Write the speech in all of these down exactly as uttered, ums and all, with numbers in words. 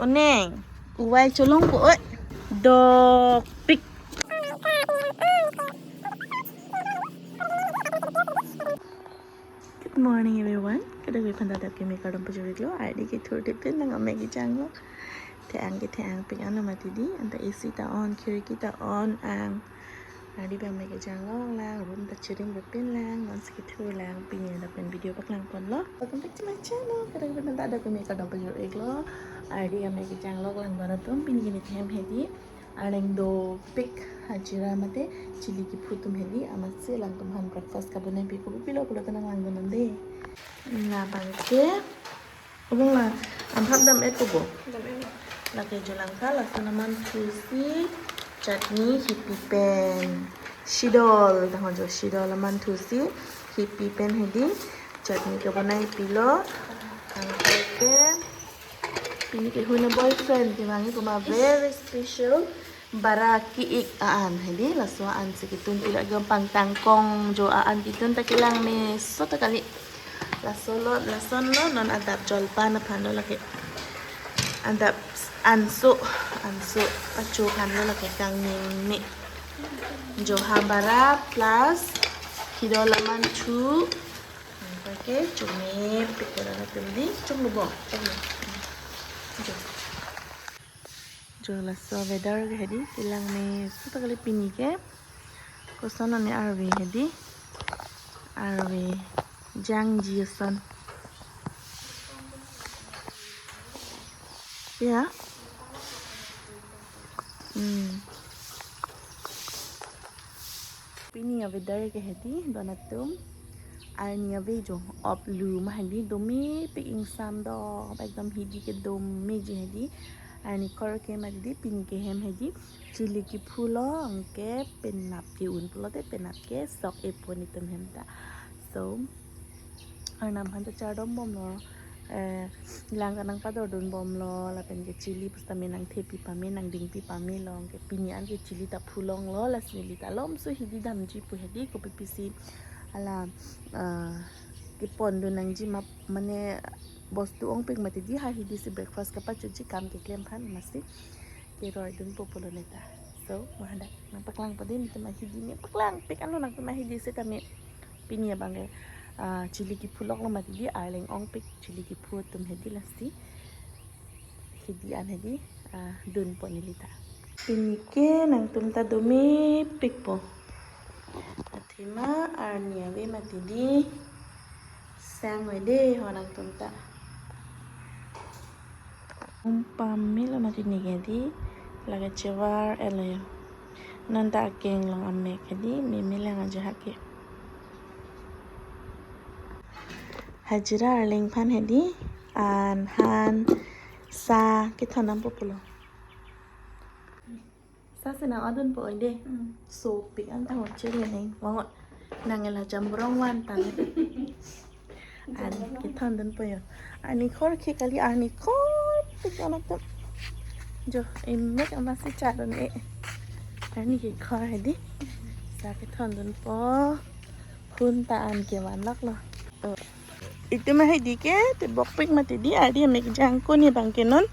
Oneng, uvai cholong po oi. Dopik. Good morning, everyone. Kadokave aphan ta adap keme kardom pajir-iklo. Ardi kethur tipin lang amek kejanglo. The-ang ke the-angpik ano mati di. Anta A C ta on, khirki ta on ang. Ardi abang amek kejanglo lang, room ta chiring pepin lang, non si kethur lang, pini lapen video paklang ponlo. Welcome back to my channel. Kadokave aphan ta adap keme kardom pajir-iklo. Ardi amek kejanglo lang don atum, pini kini hem hedi. Arleng dopik, hajira mate chili kephu atum hedi, amatsi alangtum aphan breakfast kabonai pi, kopi pilo pulo ta nang langdun non de. Labang ke, obong la, amphap dam-et po bo. Dam-et. Lake jo langtha, lason aman thusi, chutney, hipi pen, sidol, tangho jo sidol aman thusi, hipi pen hedi, chutney kabonai pilo, tangho ke, pini ke huna boyfriend, kevang-i puma very special, bara ki-ik a-an hedi, laso a-an si ketun pilo, ekdom pangtang kong jo a-an ketun ta kelang meso ta kali. Laso lo, lason lo, non adap jolpan aphan lo lake. Adap anso, anso, pacho aphan lo lake kangning ni. Jo ha bara plus, sidol aman thu. Anke chomepik ko dana tum di, chom lo bo, chom lo. Jo. Jo laso weather ke hedi, kelang meso ta kali pini ke. Koson ani arve hedi. Arve jangji ason. Ya. Hmm. Pini a-weather ke hedi, don atum. Arni ave jo, op lu ma hedi, domepik ingsam do, ekdom hidi ke domeji hedi. Arni khor ke mati di, pini ke hem hedi, chili kephu lo, anke penap ke un pulote penap ke sok-e po netum hem ta. So, Arnam aphan ta chardom bomlo, eh, lang ta nangpadordun bomlo, lapen ke chili pusitame nangthepi pame, nangdingpi pamelo, anke pini an ke chili ta phulonglo, lasi neli ta lomso hidi damji pu hedi, kopi pisi hala, ah, kepondun nangji ma, mane bostu ongpik mati di, ha hidi si breakfast kapachoji, kam keklem aphan masi keroi dunpo pulo neta. So, mo hadak nangpaklang po di, netum ahidi ne paklangpik ano nangtum ahidi sitame. Pini abang ke, ah, chili kephu loklo mati di, arleng ongpik chili kephu atum hedi lasi. Hidi an hedi, ah, dunpo neli ta. Pini ke nangtum ta domepik po. Athema arni ave mati di. Sang ave de ho nangtum ta. Umpam melo mati neke di, lake chevar elo yo. Non ta akeng along amek hedi, meme lang aja hake. Hajira arleng aphan hedi, an, han, sa, kethon dampo pulo. Sa si nang-odunpo oi de. Hmm. Sopik an ta hoche le neng. Wangot. Nang ela jambrong van ta ne. An kethondunpo yo. Arni khor ke kali, arni khorpik anak tu. Jo, imek amatsi chadon e. Arni ke khor hedi. Sa kethondunpo. Khun ta an kevan loklo. Oh. Itum ahidi ke tebokpik mati di, ardi amek jangko ni abang ke non.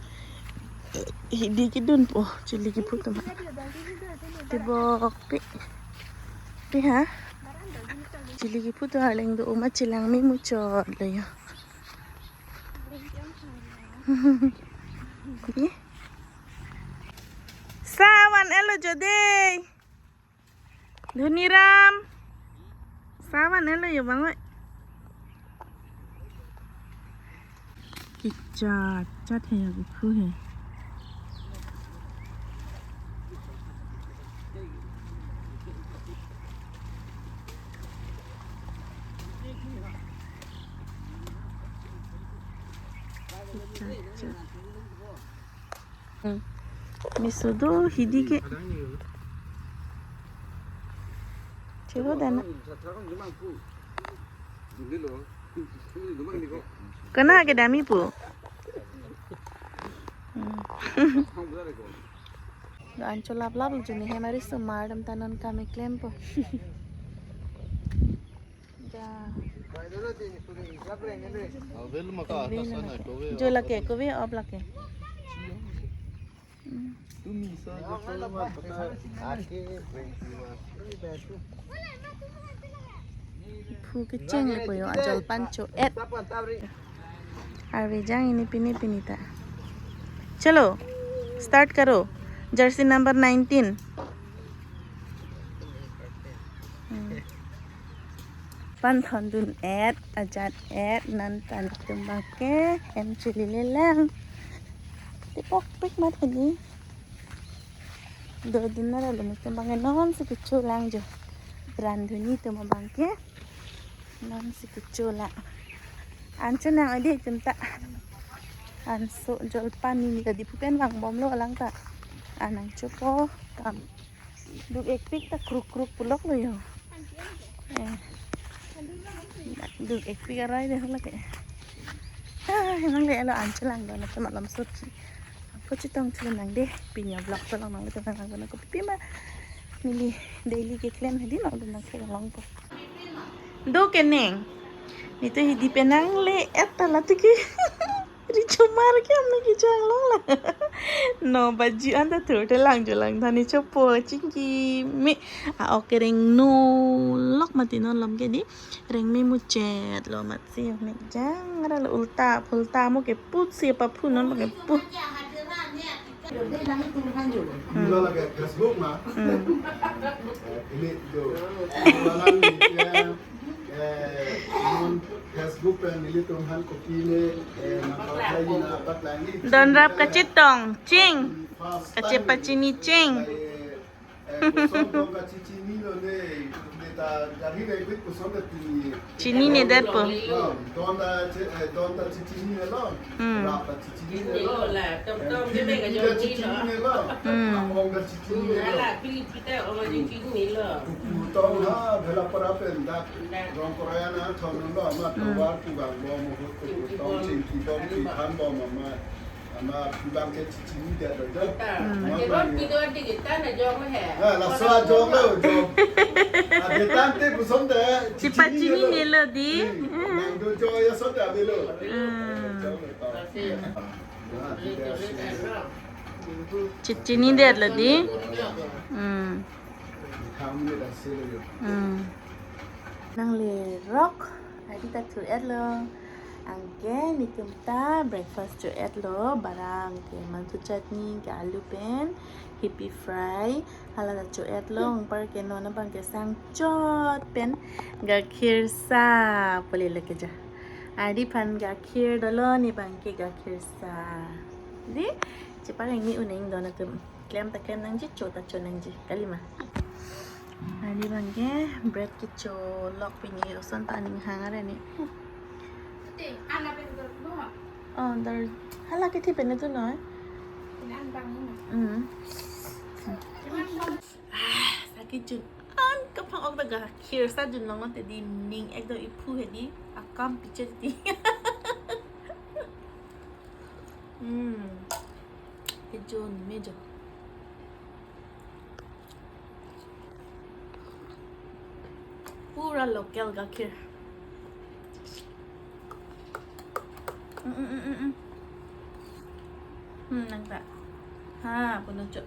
Hidi kedunpo, chili kephu atum. Tebokpik. Pi ha? Chili kephu atum arleng do-o ma chelang memuchotlo yo. Di? Sa van-etlo jo de. Dhoniram. Sa van-etlo yo bang oi. Kechat chat he yo, kephu he. Kechat chat. Hmm. Meso do hidi ke. Chero dana. Kona ke dami pu. Hmm. Do-an cholap lap juni hem ari sumar dam ta non kam keklempo. Ja. Avel maka atas sana kove. Jo lake, kove op lake. Phu kecheng le koyo ajol pancho et. Arve jang ini pini pini ta. Chalo, start karo. Jersey number nineteen. Hmm. Pan thondun et, ajat et, non ta netum abangke, em chuli lelang. Tipok pik mat hini. Dodun nara lo netum abangke non si kecho lang jo. Randuni atum abangke. Non si kecho lang. Ancho nang adi atum ta. Anso jolpan ni ka Diphu pen vangbomlo alang ta. Anang chopo kam. Duk ekpik ta kruk kruk pulok lo yo. Eh. Duk ekpik arai de lake. Ah, emang le elo ancho lang do na temat lam sot. Ako chitong chule nang de, pini a-vlog tolong nang le teman nang ko pipi ma. Neli daily keklem hedi nang do nang ke long po. Do keneng. Nelitum hidi pen nang le et ta la tiki. Ri chomar ke amne kechang long la. No baji anta thur te lang jo lang thani chopo chingki me. A-ok kereng no lok mati non lom ke di. Rengme muchet lo mat si mek jang ra lo ulta phulta mo keput si apa phu non mo keput. Mula lagi Facebook ma. Hmm. Eh, ini jo. Mula lagi ya, eh, non Facebook pen nelitum aphan kopi ne, eh, nampak lagi na apat lagi. Don rap kachetong ching. First time. Kache pachini ching. Eh, Eh, koson dong kachechini lo ne, ne ta gari rai bit koson ta chini. Chini ne det po. Oh, don ta che, eh, don ta chechini ne lo. Hmm. Rap ta chechini ne lo. Chini ne lo. Eh, chini ta chechini ne lo. Hmm. Apong ta chechini ne lo. Ala pili pita ong chechini ne lo. Kuku tong ha, bhela para pen dak. Dak. Rong Korea na thon lo, ama. Hmm. Tovar pu gang bo mo kuku tong chingki bom chi than bom ama. Ama pu abangke chechini det lo jo. Hmm. Ama pu abangke. Ah, laso ajong lo jo. Ah, detang te puson te. Chepa chechini ne lo di. Hmm. Nang do jo ya so ta de lo. Hmm. Jong lo to. Ah, di de si. Chechini det lo di. Hmm. Kami ne da si lo jo. Hmm. Nang le rok, adi ta thu et lo. Anke netum ta breakfast cho et lo, barang ke mangthu chutney ke alu pen, hippie fry, hala ta cho et lo, anpar ke non abangke sang chot pen, gakhir sa, pule lake ja. Adi aphan gakhir dolo, ne abangke gakhir sa. Di, chepa rengme uneng don atum. Klem ta klem nangji, cho ta cho nangji. Kali ma. Adi abangke bread kecho lok pini oson ta aning hang are ni. Te, ala pe tu bo. Oh, dar hala ke thi pen tu noi. Nan bang ni. Hmm. Ah, sakit jun. An kapang ok ta gakhir sa jun long te di ning ekdom iphu hedi akam piche di. Hmm. Ke jun me jo. Pura local gakhir. Mm, mm, mm, mm, mm. Hmm, nang ta. Ha, puno cho.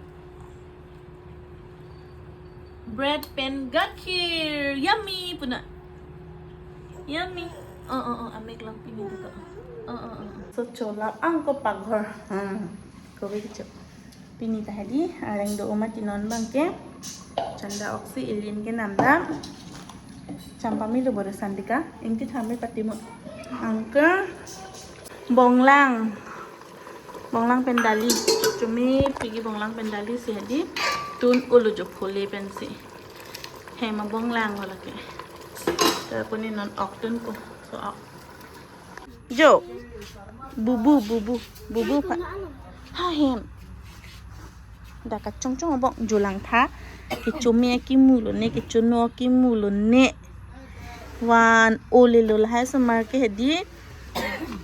Bread pen gakhir. Yummy, puno. Yummy. Oh, oh, oh, amek lang pini to. Oh, oh, oh, oh. So, chola ang ko paghor. Hmm. Kobe kecho. Pini ta hedi, areng do-o mati non abangke. Chanda oksi ilin ke namda. Champamilo boro sandika. Ingti thamri patimu. Anke bonglang. Bonglang pen dali. Chumi pigi bonglang pen dali si hedi. Tun ulu jo phule pensi. Hema bonglang wala ke. Ta puni non ok tun ko. So ok. Jo. Bubu, bubu, bubu pa. Ha hem. Da kachongchong abong jo lang tha. Kecho me akimu lo ne, kecho no akimu lo ne. Wan ole lo lahai osomar ke hedi.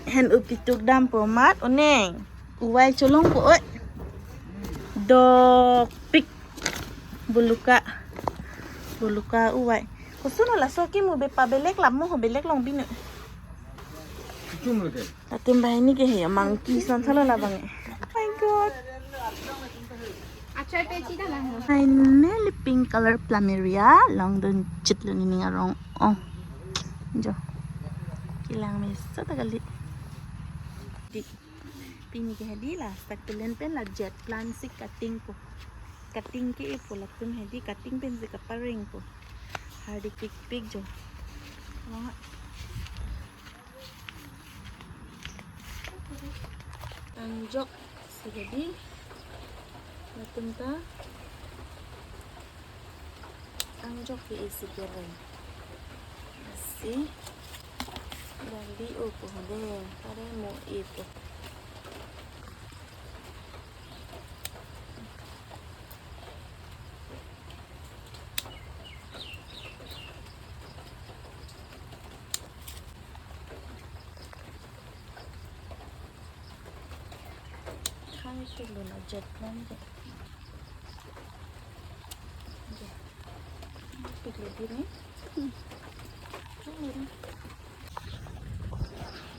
Hen up kituk dam po mat oneng. Uwai cholong po oi. Dok pik. Buluka. Buluka uwai. Koson laso kimu be pa belek lam mo belek long binu. Chum lo ke. Latum banghini ke he monkey son thalo labang. Oh my God. Achar pe chida lang. Finally pink color plumeria longdun chitlo nening arong. Oh. Jo. Kelang mesa ta kali. Di. Pini ke hedi la succulent pen la jet plant si cutting po. Cutting ke-e po latum hedi cutting pen si kapareng po. Hardi pikpik jo. Wah. Angjok si hedi. Latum ta. Angjok ke-e si kereng. Lasi. Dali o po hade. Kare mo-e po. Khang itu lo na jet plant ke. Piklo diri.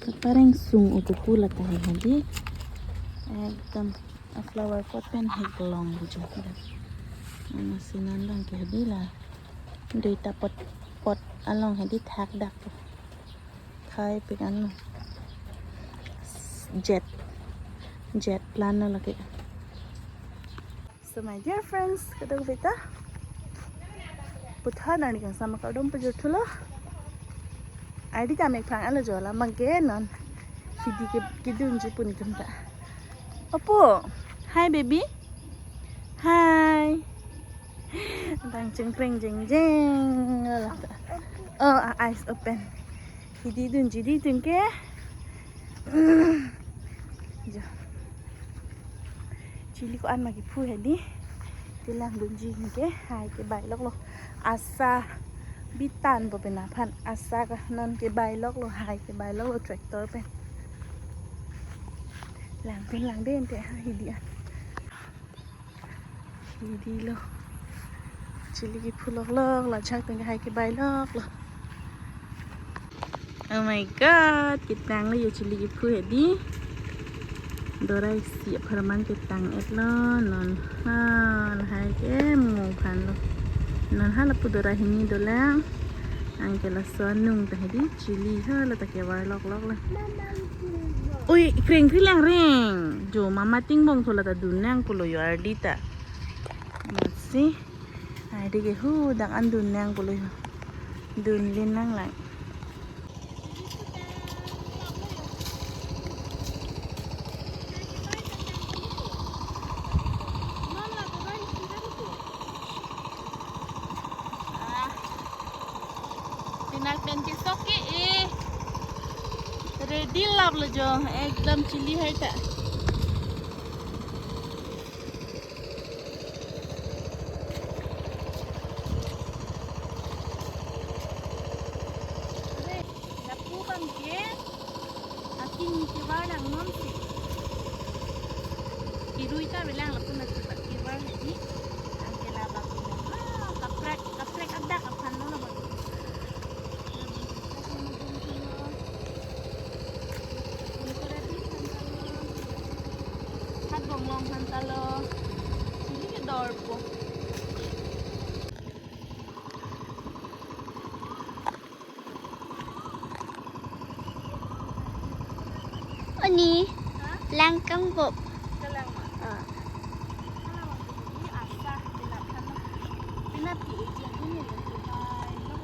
Kapareng sung utupu lata hai hadi. Ekdom a flower pot pen heklong bujo. Ana sinan lang ke hadi la. Duita pot pot along hadi thak dak tu. Khai pikan lo. Jet. Jet plant lo lake. So my dear friends, kadokave ta puthot arni kangsam akardom pajuthulo. Ardi ta mek phang alo jola mangke non. Hidi ke kidunji pun tum ta. Opo, hi baby. Hi. Bang chengkreng jeng jeng. Alo ta. Oh, ah, eyes open. Hidi dunji di tum ke. Jo. Chili ko-an ma kephu hedi. Ti langdunji ke hai kebai loklo. Asa bitan po pen aphan asa ke non kebai loklo, hai kebai loklo tractor pen. Langdun langdun te ha hidi an. Hidi lo. Chili kephu loklok, lajak tangke hai kebai loklo. Oh my God, ketang lo yo chili kephu hedi. Dorai si apharman ketang et lo, non ha, lahai ke mo phan lo. Non ha lapu dorai hini dolang. Anke laso anung ta hedi chili ha la ta kevar loklok lo. Ui, kreng kri lang reng. Jo mama tingbong thola ta dun nang pulo yo ardi ta. Masi. Ai, dei ke hu dak an dun nang pulo yo. Dun lin nang lang. Ah. Pinar pen kesok ke-e. Ready lap lo jo. Ekdom chili hai ta. Lapu bang ke aking kevar lang non si. Kirui ta avelang lapu na kevar hedi. Anke labang ke. Ah, kaprek, kaprek adak aphan lo labang. Hat bonglong aphan ta lo. Chili kedor po. Oni, ha? Langkang bop. Kalang ma? Ah. Ini asa, pinat kan. Pinat ke-e ji ini lo, kebai lo.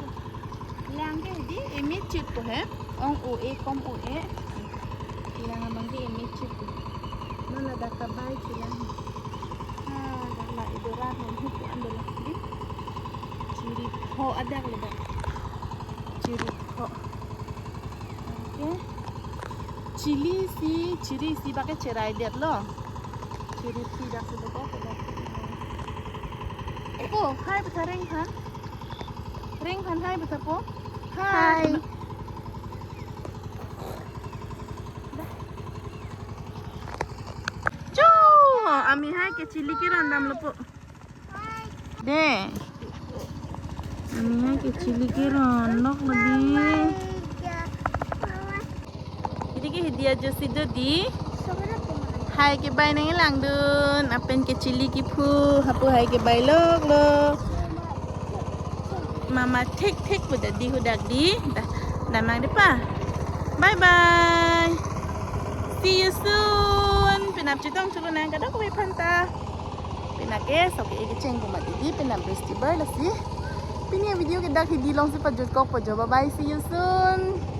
Lang ke di, imi chit po he. Ong o e, kom o e. Lang abang ke imi chit po. Mana dak kebai kelang. Ah, dak la idorat non hupu ando la di. Chiri pho adak lo dak. Chiri pho. Okay. Chili si, chiri si bak ke cherai det lo. Chiri si dak si bak ke dak. Opo, hai beta reng phan. Reng phan hai beta po. Hai. Hai. Jo, ami hai ke chili keron damlo po. De. Ami hai ke chili keron lok lagi. Hidi ke hidi ajo si do di. Hai kebai nanglangdun, lapen ke chili kephu, hapu hai kebai loklo. Mama thik thik pu dadi, hudak di. Dah, damnang di pa. Bye bye. See you soon. Penap chetong chulo nang kadokave aphanta. Penap ke sok ke kecheng ko mati di, penap besti bar lasi. Pini video ke dak hidi alongsi pajutkokpo jo. Bye bye. See you soon.